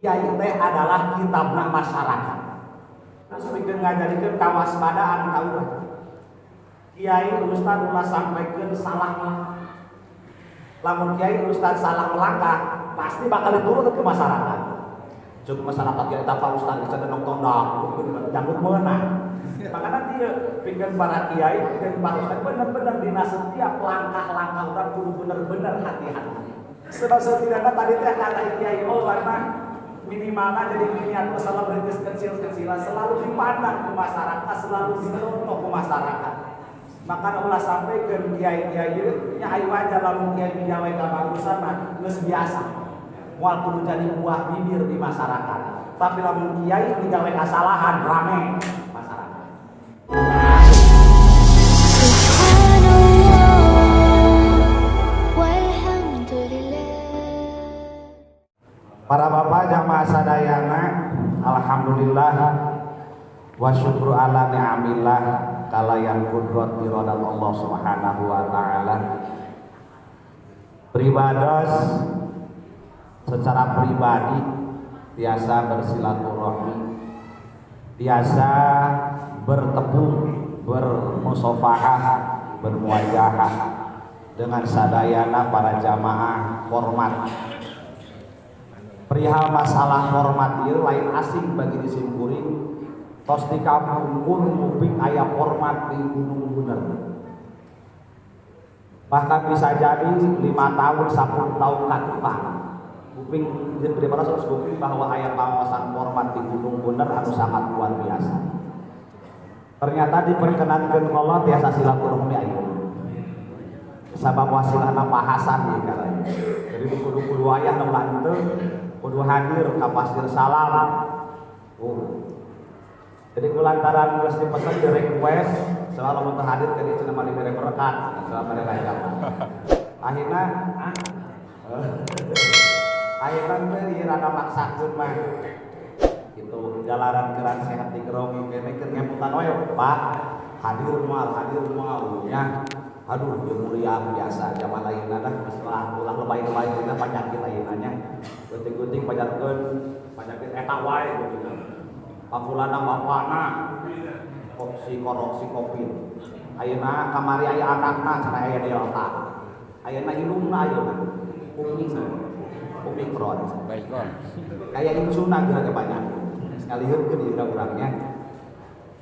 Kiai teh adalah kitabna masyarakat. Terus pikeun ngajadikeun kawaspadaan ka urang. Kiai, ustad ulah sampaikan salah. Lamun kiai, ustad salah melangkah, pasti bakal diturun ke masyarakat. Cuk masyarakat kiai eta, Pak Ustad bisa nonton dah, janggut meunang. Makanya dia pikeun para kiai, pikeun para ustad, bener-bener dina setiap langkah-langkah urang kudu bener-bener hati-hati. Sebab setidaknya tadi teh kata kiai, oh, karena minimalnya jadi miniatur selebritis kecil-kecilan, selalu dipandang ke masyarakat, selalu dicontoh ke masyarakat. Maka ulah sampai ke kiai-kiai nya, ayo wajar lamun kiai migawe kabagusan mah geus biasa. Moal kudu jadi buah bibir di masyarakat. Tapi lamun kiai migawe kasalahan, rame masyarakat. سبحان الله والحمد لله. Para bapak jamaah sadayana, alhamdulillah wa syukru ala ni'amillah kalayan kudrat iradat Allah Subhanahu wa taala. Pribados secara pribadi biasa bersilaturahmi, biasa bertepung, bermusafahah, bermuajahah dengan sadayana para jamaah format. Perihal masalah format ieu lain asing bagi di simkuring. Tos di kapungkur nguping aya format di Gunung Buner, bahkan bisa jadi 5 tahun, 10 tahun katukang kuping pribadi terus kuping bahwa aya pangaosan format di Gunung Buner anu sangat luar biasa. Ternyata diperkenankan Allah tiasa silaturahmi ayeuna sabab wasilahna Pak Hasan ieu kalanya. Jadi kudu kudu aya nu ulah henteu, kudu hadir ka Pasir Salam. Oh. Jadi kulantaran geus dipesan, di request, selalu mun teu hadir ke dieu cenah mah dibere berkat selama mereka. Akhirnya teh ieu rada maksakeun mah gitu, jalanan keran sehat digerongi kene keur ngemutan we, Pak, hadir moal, hadir moal nya. Aduh, ieu mulia biasa zaman lainna dah, geus lah ulah lebay-lebay dina penyakit ayeuna nya. Geuting-geuting pajarkeun penyakit eta wae gitu. Pakulana bapana kok si korok si Covid. Ayeuna kamari aya anakna cenah aya Delta. Ayeuna indungna, ayeuna umina Omikron. Baikon. Kayak incuna geura ge banyak. Ngaliheurkeun ieu ka urangnya.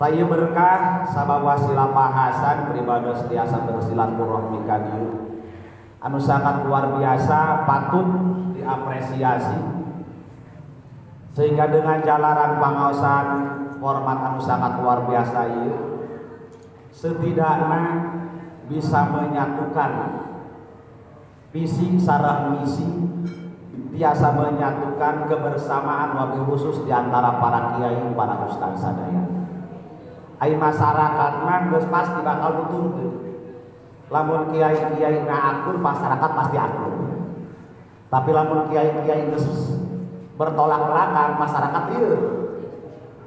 Tayu berkah sabab wasilah Pak Hasan, pribados tiasa bersilaturahmi ka dieu. Anu sangat luar biasa, patut diapresiasi. Sehingga dengan jalaran pangaosan format anu sangat luar biasa ieu, setidaknya bisa menyatukan visi sareng misi, tiasa menyatukan kebersamaan, wabil khusus di antara para kiai, para ustaz sadaya. Ai masyarakat mah geus pasti bakal nuturkeun. Lamun kiai-kiai na akur, masyarakat pasti akur. Tapi lamun kiai-kiai geus bertolak belakang, masyarakat ieu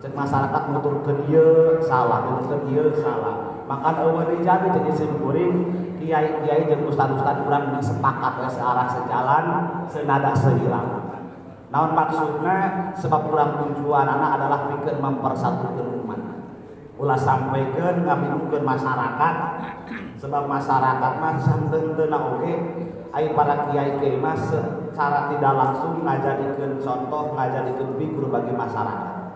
cek masyarakat nuturkeun ieu salah, nuturkeun ieu salah. Maka euweuh dijadi jadi sim kuring, kiai-kiai jeung ustad-ustad urang mending sepakat we, searah, sejalan, senada, seirama. Naon maksudna? Sebab urang tujuanana adalah pikeun mempersatukan umat. Ulah sampaikan ngabingungkeun masyarakat, sebab masyarakat mah santeunteuna oge ai para kiai-kiai mah secara tidak langsung ngajadikeun contoh, ngajadikeun figur bagi masyarakat.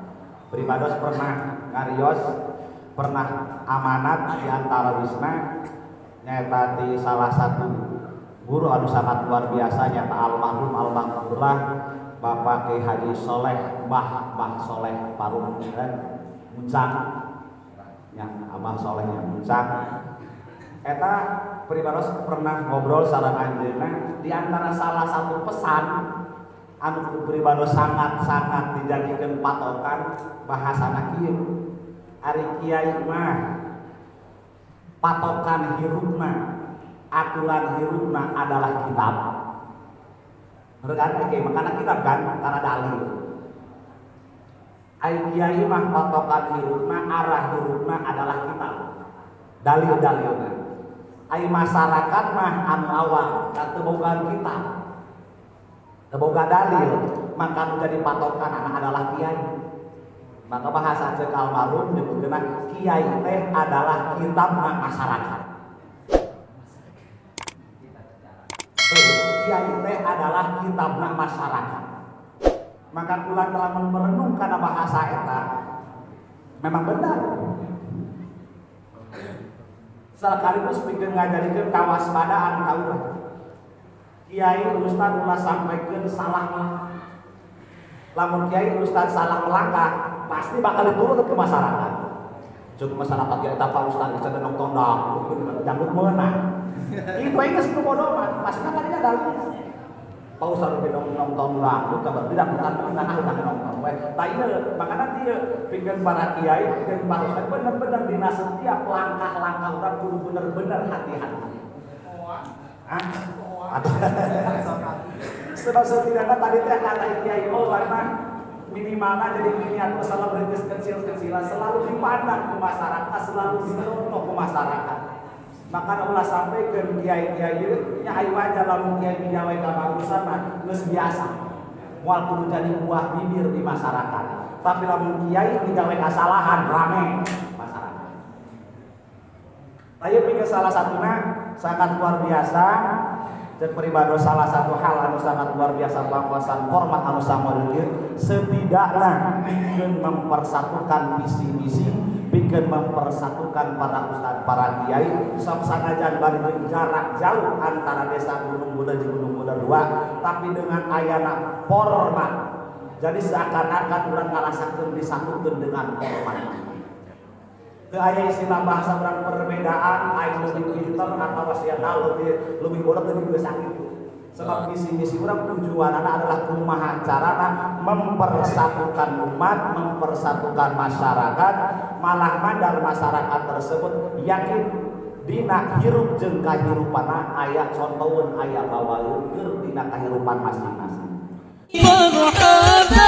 Pribados pernah ngarios, pernah amanat di antara wisna nyaeta di salah satu guru anu sangat luar biasa, nyaeta almarhum almarhumlah Bapak Kiai Haji Soleh Bah Bah Soleh Parung Muncang ya, Abah Soleh yang Muncang eta. Pribados pernah ngobrol sareng anjeunna, di antara salah satu pesan anu pribados sangat-sangat dijadikan patokan, bahasana kieu: ari kiai mah patokan hirupna, aturan hirupna adalah kitab. Kan kiai makana kitab kan karena dalil. Ari kiai mah patokan hirupna, arah hirupna adalah kitab, dalil-dalilna. Ai masyarakat mah anu awam, teu boga kitab, teu boga dalil. Maka nu jadi patokan anak adalah kiai. Maka bahasa cek almarhum nyebutkeun, kiai teh adalah kitabna masyarakat. Kiai teh adalah kitabna masyarakat. Maka kula telah merenung karena bahasa eta memang benar, sekaligus bikin ngajadikeun kawaspadaan ka urang. Kiai, ustad ulah sampaikan salah. Lamun kiai, ustad salah melangkah, pasti bakal diturut ke masyarakat. Cukup masyarakat kiai eta, Pak Ustad bisa nonton dangdut meunang. Itu aja geus bodoh mah pasti kan tadinya dalil. Pak Ustad lebih nonton dangdut kabar tidak bukan meunang, ah, udah nonton we. Tah, ieu makana ieu pikeun para kiai, pikeun para ustad, bener-bener dina setiap langkah-langkah urang kudu bener-bener hati-hati. Ah, aduh. Sebab setidaknya tadi teh kata kiai, oh, karena minimalnya jadi miniatur selebritis kecil-kecilan, selalu dipandang ke masyarakat, selalu dicontoh ke masyarakat. Maka ulah sampai ke kiai-kiai nya, ayo wajar lamun kiai migawe kabagusan mah geus biasa. Moal kudu jadi buah bibir di masyarakat. Tapi lamun kiai migawe kasalahan, rame masyarakat. Tapi pikir salah satunya sangat luar biasa. Cek pribadi, salah satu hal anu sangat luar biasa pangkuasan format anu sama setidaknya bikin mempersatukan visi misi, bikin mempersatukan para ustadz, para kiai. Sok sanajan bari jarak jauh antara desa Gunung Buda jeung Gunung Buda 2, tapi dengan ayana format jadi seakan-akan urang ngarasakeun disatukeun dengan format. Teu aya istilah bahasa urang perbedaan, aing lebih pinter atau siapa lebih lebih bodoh, lebih geus sakit. Sebab visi misi urang, tujuan adalah kumaha carana mempersatukan umat, mempersatukan masyarakat, malah mandal masyarakat tersebut yakin dina hirup jeung kahirupana aya contoheun, aya bawaeun dina kahirupan masing-masing. مرحبا.